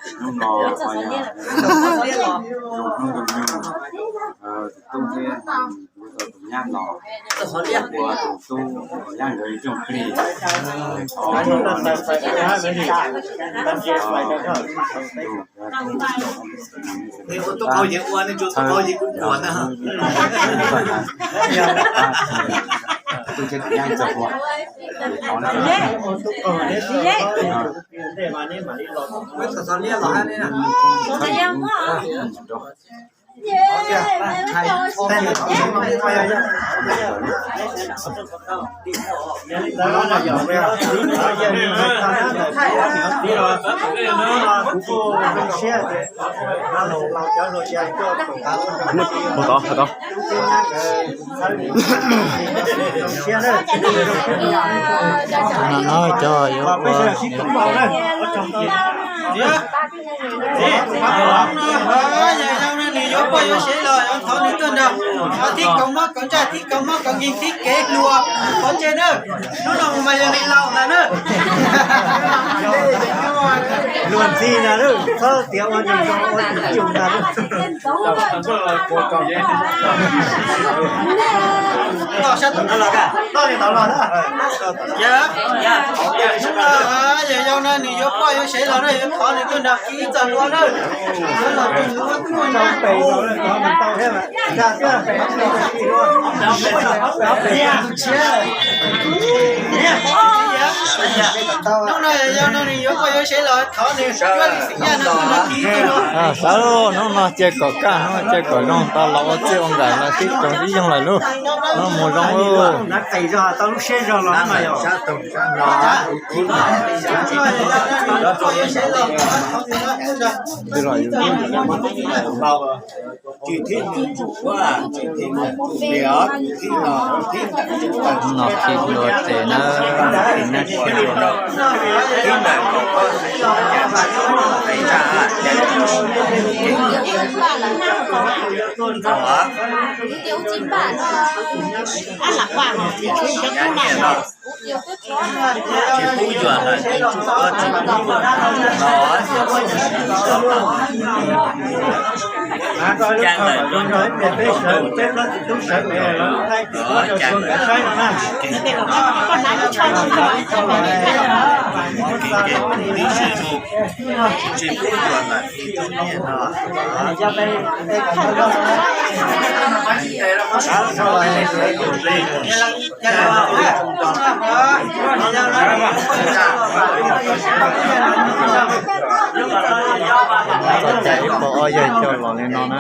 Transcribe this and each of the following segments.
Hnub no tus tus nyuj, tus tub thiab tus nyab los ua tus tub tus nyab nkawd ib tsoom plig. Tus tub thiab tus nyab txog ua. Mus tod, mus tod. No no cov yuav ua. Yawm yau no nws yuav poj yuav sev los yuav thov nws tuaj nrog, thib kaus mob kaus ntsaj, thib kaus mob kaus nkeeg, thib kev hluas, qhov tsev na. Hnub no mus mas yog li laus ntag na. Luag ntxhi ntag, txhob tias ua ntseeg ua tus cus ntag. Toj sab tom no los, toj li tom no. Yawm yau no nws yuav poj yuav sev los na, yuav thov nws tuaj nrog kis ib txoj hlua na. Hnub no yawm yau no nws yuav poj yuav sev los thov nws yuav li xeem yaj no tuaj nrog kis ib txoj hlua. Xav hnub no cia kom kaj, hnub no cia kom zoo, tau los ua txij ua nkawm los sib koom sib yoog lawm lauj. Hnub no mus zoo lauj. Hnub no kis hlua ces na, kis nab sib hlua. Tsis pub yuam lawm, tsis pub yuam lawm, tsis pub yuam lawm. Txoj cai ib puas ob yawg coj los li no na.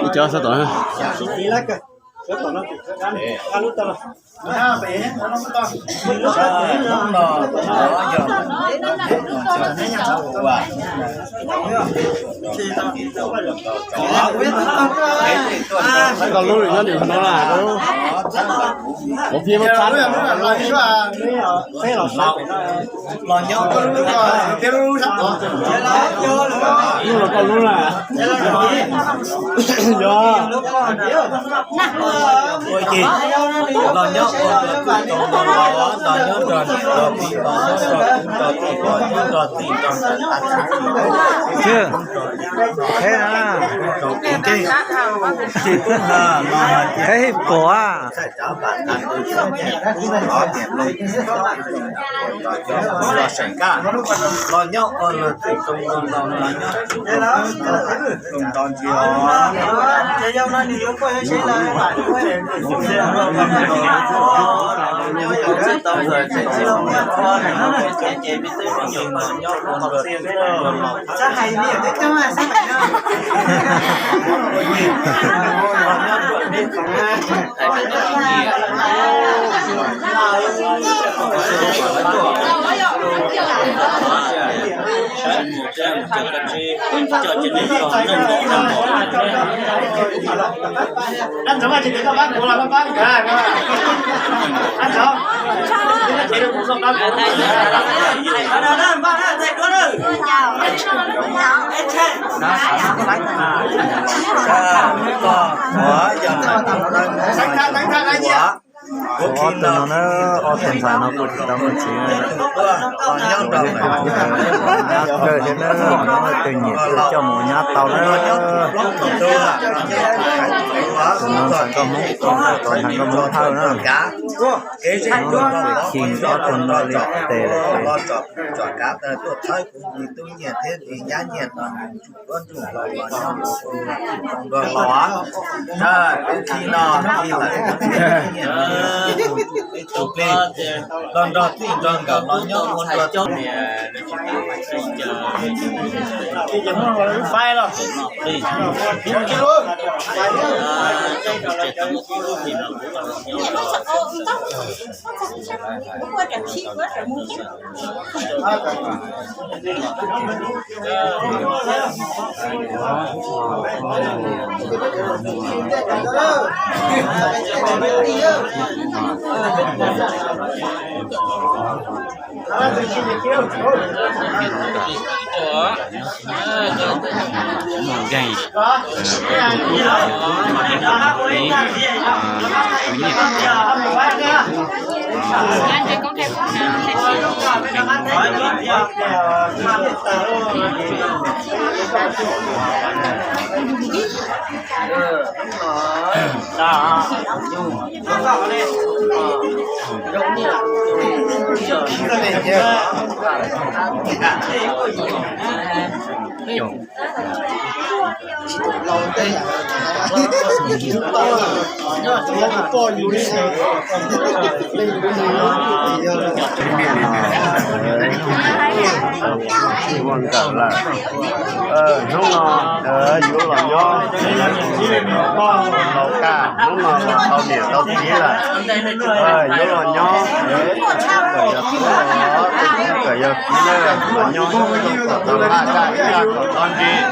Ib co sab tom. Koj lub nyob nim no na, kuv pib muab txhab. Los nyob koj lub, tiab lub sab tod. Lub los koj lub na. Yog. Ua ces los nyob ua los nyob nrog nrog tij nrog tij nrog tij nrog tij nrog tij nrog tij. Qheb na. Qheb puas? Ob tug no na, ob tug ntxhais no kuj tsis tau muaj txiv, nyab kawg thiab na, tus no leej twg nyiam twg coj mus nyab tau na. Tus no ntxhais nkauj Hmoob, tus ntxhais nkauj Hmoob thawj na. Tus no txim khi ob tug no li tes lawm. Los nrog txij nrog nkawm los nyob ua nrog. Ua nkawm lawm. Hnub no yuav los nyob, tau kaj, hnub no los tau niam tau txiv lawm. Yuav los nyob, kom yog tub los, kom yog txiv na, los nyob kom tau kaj, kaj kom tau ntsib,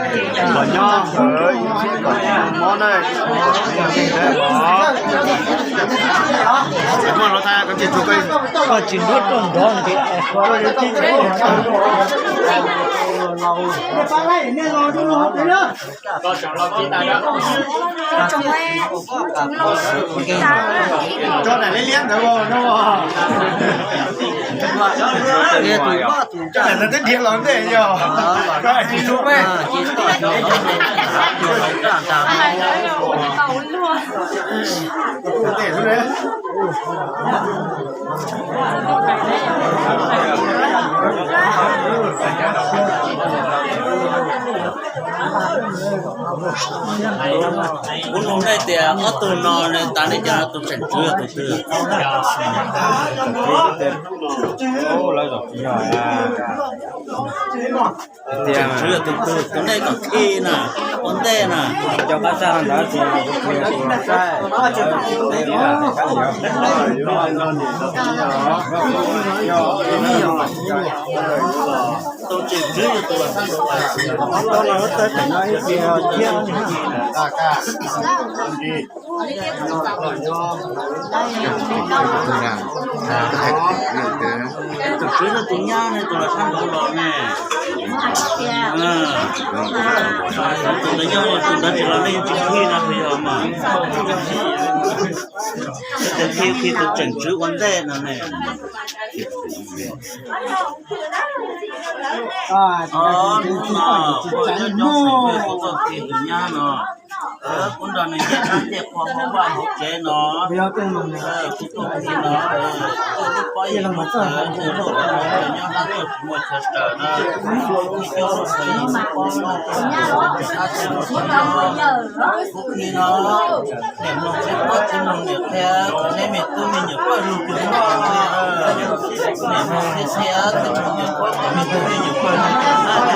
los nyob ib siab kom tsis muaj mob na. Koj tsis nrog tuaj nrov nti. Tso daim liab liab ntawd no. Tso daim ntawd twb dhia los ntej yog. Kuv nug nej tias ob tug no ne, tas nej cov tus tseem tswv yog tus twg? Tseem tswv yog tus twg, tus nej kom khi na, ua ntej na. Cov pab sab ntawd tsis yog kuv, kuv yog tus los saib. Tus tseem tswv yog tus los saib. Tus tseem tswv yog tus nyab ne, tus los saib nraud los ne. Tus ntawd yog tus ntawd tsis los nej tsis khi no puas yog mas. Tes khi khi tus tseem tswv ua ntej no ne. Hnub no kuv coj xeem kuv txoj kev tus nyab no, kuv nrog nws nce dab nce qhua hauv vaj hauv tsev no, kuv tuaj khi no, tuaj lub pob yim lub txawv, tuaj lub nyob dab tuaj tsis muaj chaw raws na. Kuv khi coj lub pob yim lub pob no, kuv khi no, niam mloog tsis paub tsis mloog niam qhia, kom neb me tub me nyuam pawg lug tus no, niam mloog tsis qhia, tsis mloog niam qhia, kom me tub me nyuam pawg lug tus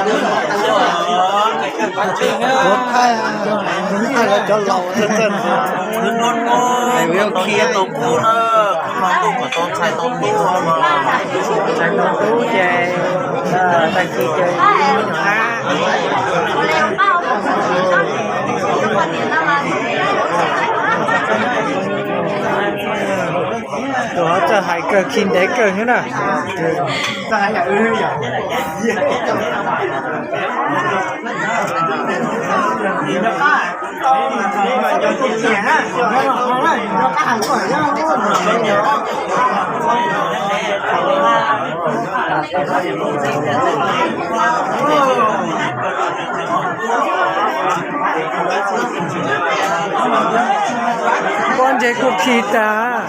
no. Kuv thaij, kuv thaij lawv cov laus txawj txawj no. Kuv khi tau kub na, kuv mloog tau kom tau txhais tau tub no. Txhais tau tub ces tag kis ces me nyuam ab. Tus txawj hais kawg, khi ntev kawg xwb na. Pob ntseg kuj khi tas.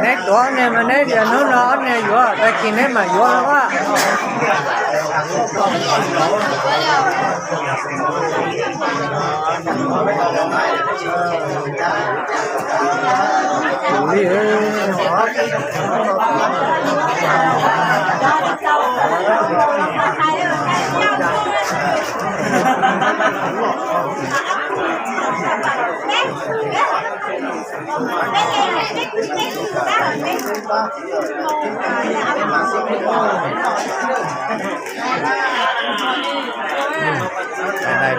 Neb tuav ob niag mas neb tias hnub no ob niag yuav, tag kis neb mam yuav los as.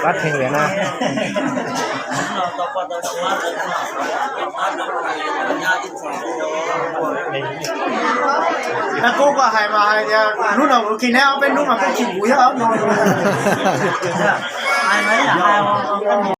Pab theej liam na. Kuv hais mas hais tias hnub no kuv khi neb ob peb hnub mas kuj khi kuv thiab no.